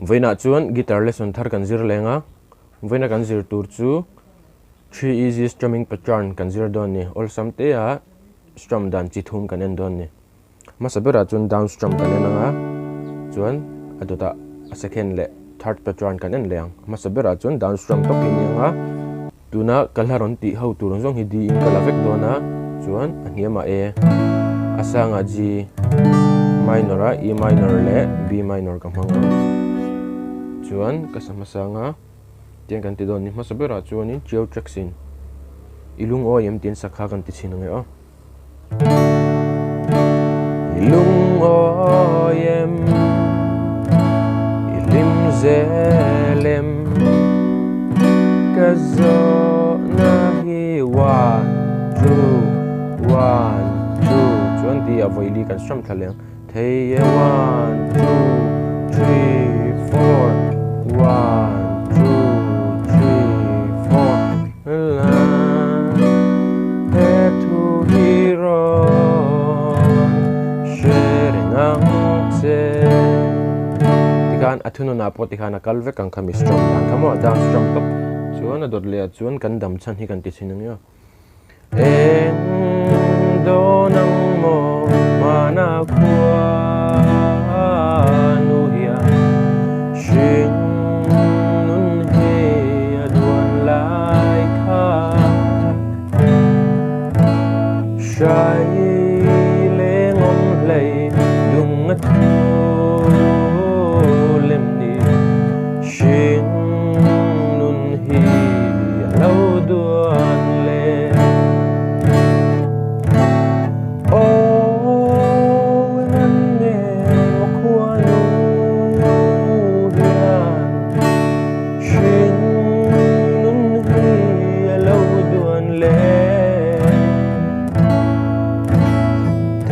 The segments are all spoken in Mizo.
Vawiinah chuan guitar lesson thar kan zir leng a, vawiina kan zir tur chu three easy strumming pattern kan zir dawn a ni. Awlsam te a strum dan chi thum kan en dawn a ni. Hmasa berah chuan down strum kan en ang a, chuan a dawtah a second leh third pattern kan en leh ang. Hmasa berah chuan down strum tawk hi a ni ang a, tuna ka hla rawn tih ho tur ang zawng hi D in ka la vek dawn a, chuan a hniamah A, a sangah G minor a E minor leh B minor ka hmang ang. Chuan ka sa hmasa ang a, tiang kan ti dawn a ni. Hmasa berah chuanin Cheo Traxin i lungawi em tiin sakha kan ti chhin ang e aw. I lungawi em, i hlim zel em, ka zawhna hi one two one two chuan ti a vawi kan hram thla leh ang thei e one two three four one two three four. He thu hi rawn hre reng ang che. Tikhan a thununah pawh tikhan a kal vek ang kha mi strum dan kha maw down strum tawp chuan a dawt leh ah chuan kan dam chhan hi kan ti chhin ang nia. Eng dawn ang maw hmana khua nu hian hring nun hi a duan lai kha hrai leng awm hlei dung a thu lem ni hring nun hi a lo duan le. Aw engan nge maw khuanu hian hring nun hi a lo duan le.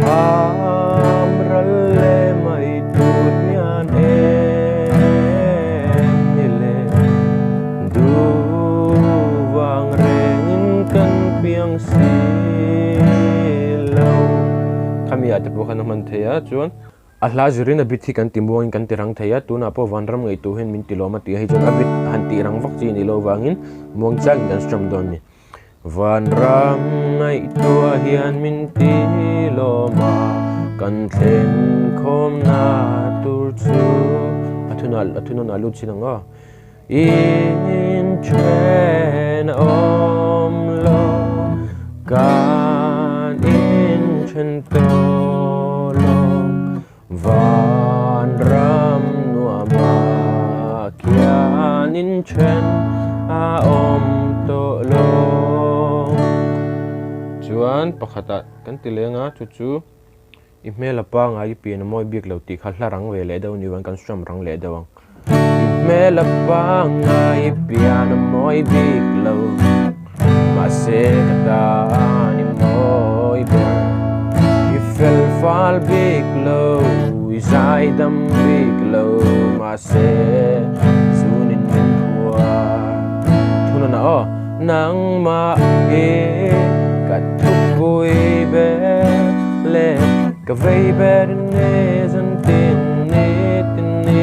Tham ral le mai tur hian em ni le duh vang rengin kan piang si lo. Khami ah te pawh khan a hman thei a chuan a hla zirin a bit hi kan ti muangin kan ti rang thei a tunah pawh vanram ngaihtuah hian min ti lawm a tih a hei chuan a bit han tih rang vak chi a nih loh avangin muang changin kan strum dawn a ni. Vanram ngaihtuah hian min ti lawm a kan thlen khawmna tur chu a thunah a thunawnah lut chin ang aw. In then awm lo kan in then tawh lo vanram nuamah khian in then a awm tawh lo. Chuan pakhatah kan ti leng a chu chu I hmel a pangai i pian a mawi bik lo tih kha hla rang ve leh deuh a ni vang kan strum rang leh deuh ang. I hmel a pangai i pian a mawi bik lo mahse ka tan i mawi ber. I fel fal bik lo i zai dam bik lo mahse zunin min phuar. Thunana aw nangmah hi ka thupui ber le ka vei ber nge zan tin ni tin ni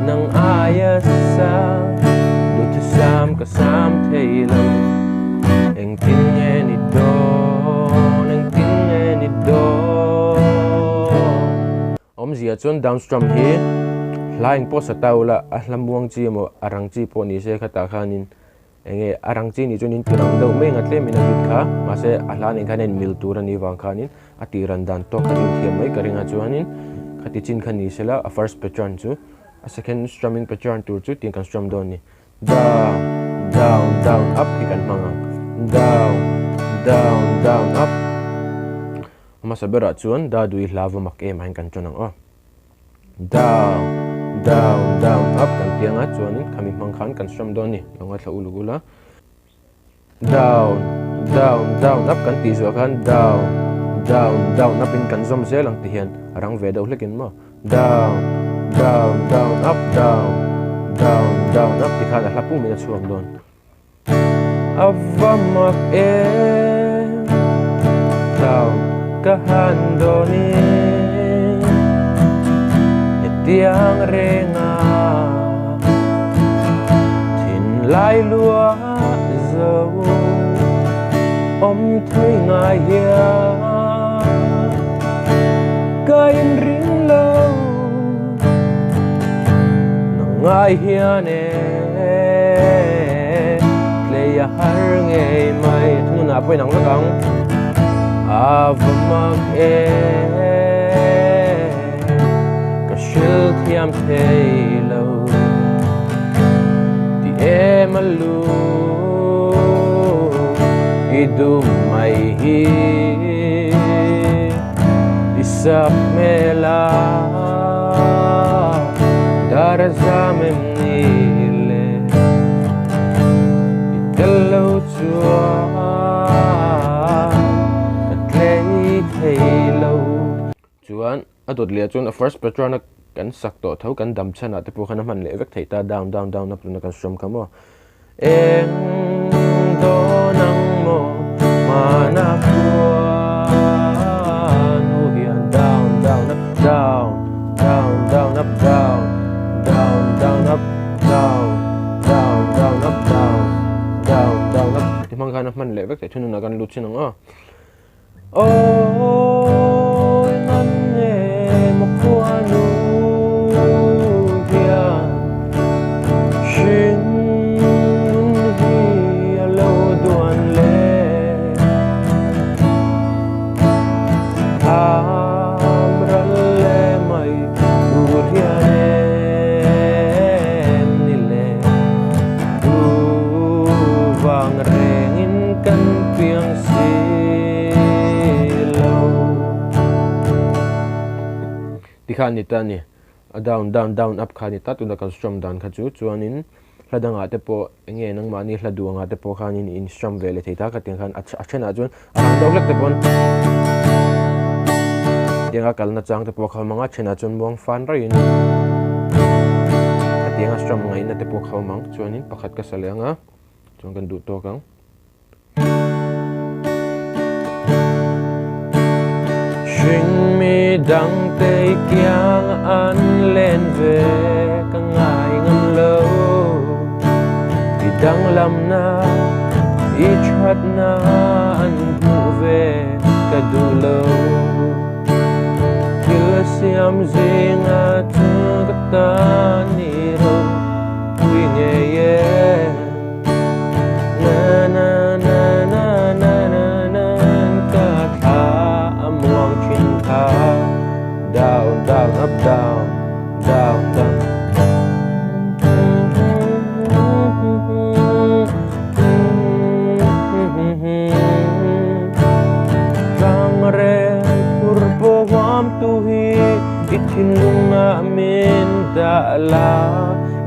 nang aia sa duhthusam ka sam thei lo engtin nge ni dawn engtin nge ni dawn. Awmzia chuan down strum hi hla engpawh sa ta ula a hla muang chi emaw a rang chi pawh ni se khatah khanin Enge a rang chi nih chuan in ti rang deuh mai ang a tlem in a lut kha mahse a hla nen khan a in mil tur a nih vang khanin a tih ran dan tawk kha chu in thiam mai ka ring a chuanin khati chin kha ni sela a first pattern chu a second strumming pattern tur chu tiang kan strum dawn a ni down down down up hi kan hmang ang down down down up hmasa berah chuan dadui hla va mak em ah hian kan tawn ang aw. Down, down, down, up kan ti anga chuanin khami hmang khan kan hram dawn a ni. Lo ngaithla uluk ula. Down, down, down, up kan tih zuah khan down, down, down, up in kan zawm zel ang ti hian a rang ve deuh hlekin maw. Down, down, down, up, down, down, down, up ti khan a hla pum in a chhuak dawn. A va mak em Tlau ka han dawn in Hetiang renga Lai lua zo awm thei ngai hian ka inring lo nang ngai hian e tlei a har ngei mai thununah pawhin ang vek ang a va mak e ka hril thiam thei lo ti em a lu i dum mai hi i sak hmel a dar a zam em ni le i tel lo chuan ka tlei thei lo. Chuan a dawt leh ah chuan a first pattern a kan sak tawh tho kan dam chhan ah te pawh khan a hman leh vek theih ta down down down up tuna kan hrawm kha maw eng dawn ang maw hmana khuan hu hian down down up down down down up down down down up down down down up down down down up ti hmang khan a hman leh vek theih thununah kan lut chin ang aw. Awi ngan nge maw khuanu hian hring nun hi a lo duan le. Tham ral le mai tur hian em ni le tu vang rengin kan piang si lo. Ti kha a ni ta a ni. A down down down up kha a ni ta tuna kan strum dan kha chu chuanin hla dangah te pawh eng nge nangmahni hla duangah te pawh khanin in strum ve leh thei ta khatiang khan a thenah chuan a rang deuh hlek te pawn tianga kalna chang te pawh kha awm ang a thenah chuan muang fan raihin khatianga strum ngaihna te pawh kha awm ang chuanin pakhat ka sa leh ang a chuan kan duh tawk ang. Hring mi dangte i kiang an len ve ka ngai ngam lo I danglamna i thatna an hmuh ve ka duh lo Thil siam zinga chu ka ta ni ro pui ngei e. Na na na na na na na ka thla a muang thin kha down down up down down down Tlang rel phur pawh tu hi i thinlung ah min dah la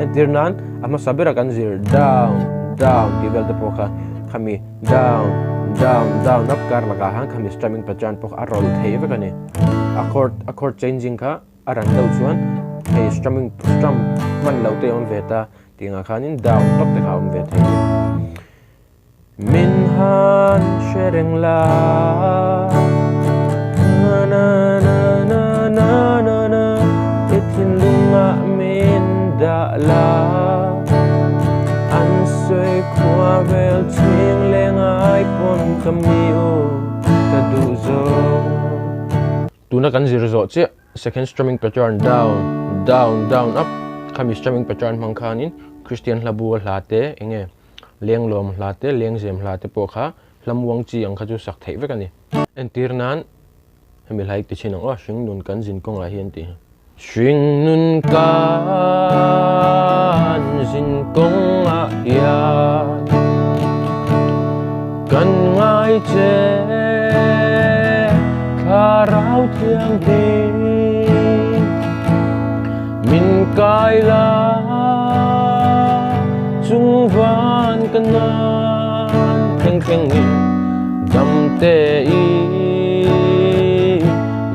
entir nan A hmasa bera kan zir down down tih vel te pawh kha khami down down down up kar lakah khan khami strumming pattern pawh kha a rawl thei vek a ni. A chord a chord changing kha a ran deuh chuan hei strumming strum hman loh te a awm ve ta tih angah khanin down tawp te kha a awm ve thei a ni. Min han hre reng la Na na na na na na na I thinlungah min dah la An sawi khua vel chhing leng ai pawn ka mi u ka duh zawk. Tuna kan zir zawh chiah second strumming pattern down down down up khami strumming pattern hmang khanin Christian hla bu a hla te enge Lenglawm hla te, lengzem hla te pawh kha hla muang chi ang kha chu sak theih vek a ni. Entir nan hemi hla hi ti thin ang aw, Hringnun kan zin kawngah hian tih hi. Hringnun kan zin kawngah hian kan ngai che Thlarau Thianghlim Min kai la chung van ka nan thleng thlengin dam te i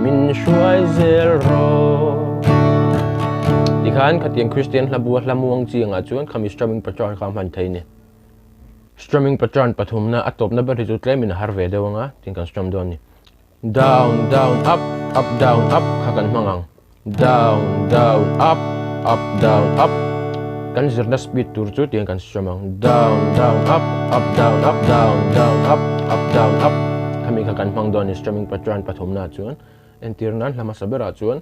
min hruai zel rawh. Tikhan khatiang Kristian hla bua hla muang chi angah chuan khami strumming pattern kha a hman thei a ni. Strumming pattern pathumna a tawpna ber hi chu tlemin a har ve deuh anga tin kan strum dawn a ni. Down down up up down up kha kan hmang ang. Down down up up down up. Kan zirna speed tur chu tiang kan strum ang, down, down, up, up, down, up, down, down, up, up, down, up. Khami kha kan hmang dawn a ni strumming pattern pathumnaah chuan. Entir nan hla hmasa berah chuan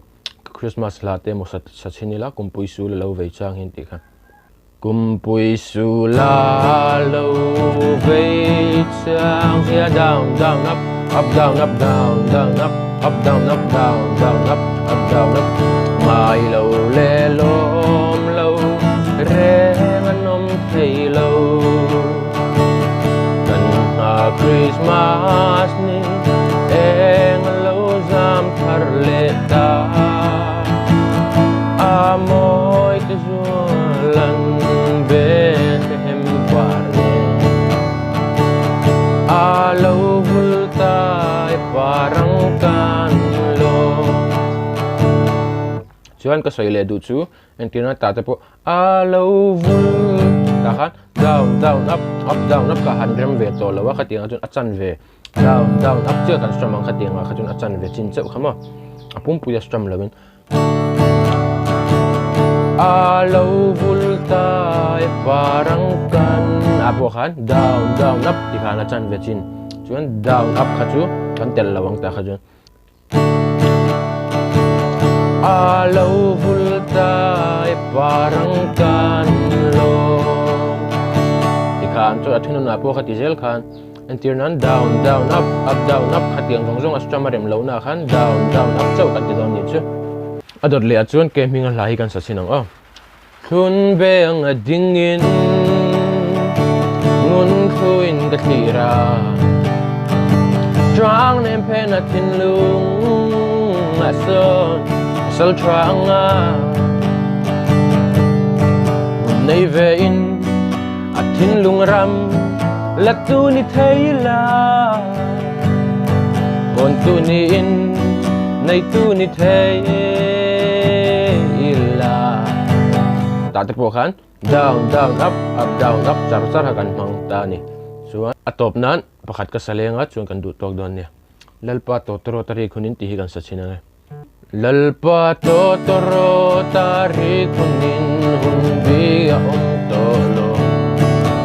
Christmas hla te emaw sa chhin ila Kumpui sul a lo vei chang hian tih kha. Kumpui sul a lo vei chang hian down, down, up, up, down, up, down, down, up, up, down, up, down, down, up, up, down, up. Ngai lo leh lawm lo reng an awm thei lo. Kan hna Christmas ni eng a lo zam thar leh ta. A mawi te zual an Bethlehem par nen. A lo vul tai parang kan lawm. Chuan ka sawi leh duh chu entirna tah te pawh A lo vul tah khan down down up up down up kha han rem ve tawh lo a khatiang ah chuan a chan ve down down up chiah kan strum ang khatiang ah kha chuan a chan ve chin chauh kha maw a pumpui a strum lo in a lo vul tai parang kan ah pawh khan down down up ti khan a chan ve chin chuan down up kha chu kan telh lo ang tah kha chuan. A lo vul tai parang kan lawm. Tikhan chuan a thununah pawh kha ti zel khan entir nan down down up up down up khatiang zawng zawng a strum a rem lohna ah khan down down up chauh kan ti dawn nih chu. A dawt leh ah chuan ke hminga hla hi kan sa chhin ang aw. Thlun beng a dingin ngun thluin ka thlir a, Ṭang nem phen a thinlung a sawn a sal ṭha ang a. Hmun nei ve in a thinlung ram la tu ni thei la, Hawn tu niin neitu ni thei ila. Tah te pawh khan down down up up down up char char kha kan hmang ta a ni. Chuan a tawp nan pakhat ka sa leng a chuan kan duh tawk dawn nia. Lalpa tawtawrawt a rik hunin tih hi kan sa chhin ang e. Lalpa tawtawrawt a rik hunin hun bi a awm tawh lo.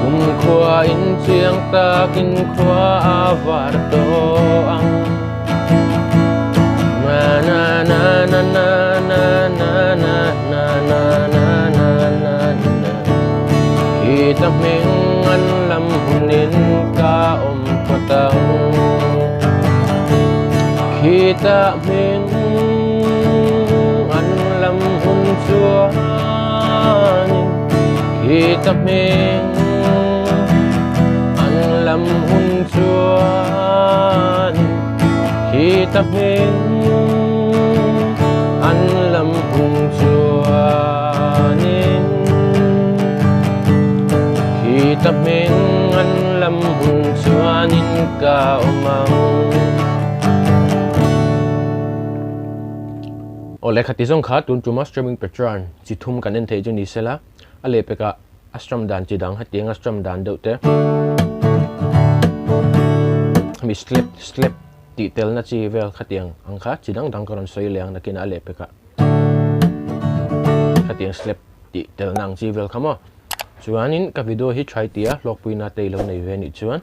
Kumkhua in chiang takin khua a var tawh ang. Na na na na na na na na na na na na na na Kita hming an lam hunin ka awm phawt ang. Kita hming an lam hun chuanin Kita hming an lam hun chuanin Kita hming an lam hun chuanin Kita hming an lam hun chuanin ka awm ang. Aw lehkha ti zawng kha tun tuma streaming pattern chi thum kan en theih chu ni sela a lehpekah a strum dan chi dang hetiang a strum dan deuh te hemi slap slap tih telna chi vel khatiang ang kha chi dang dang ka rawn sawi leh ang nakinah a lehpekah khatiang slap tih telna ang chi vel kha maw chuanin ka video hi try tia hlawkpuina te i lo nei ve anih chuan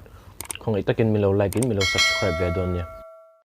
khawngaih takin min lo like in min lo subscribe ve dawn nia.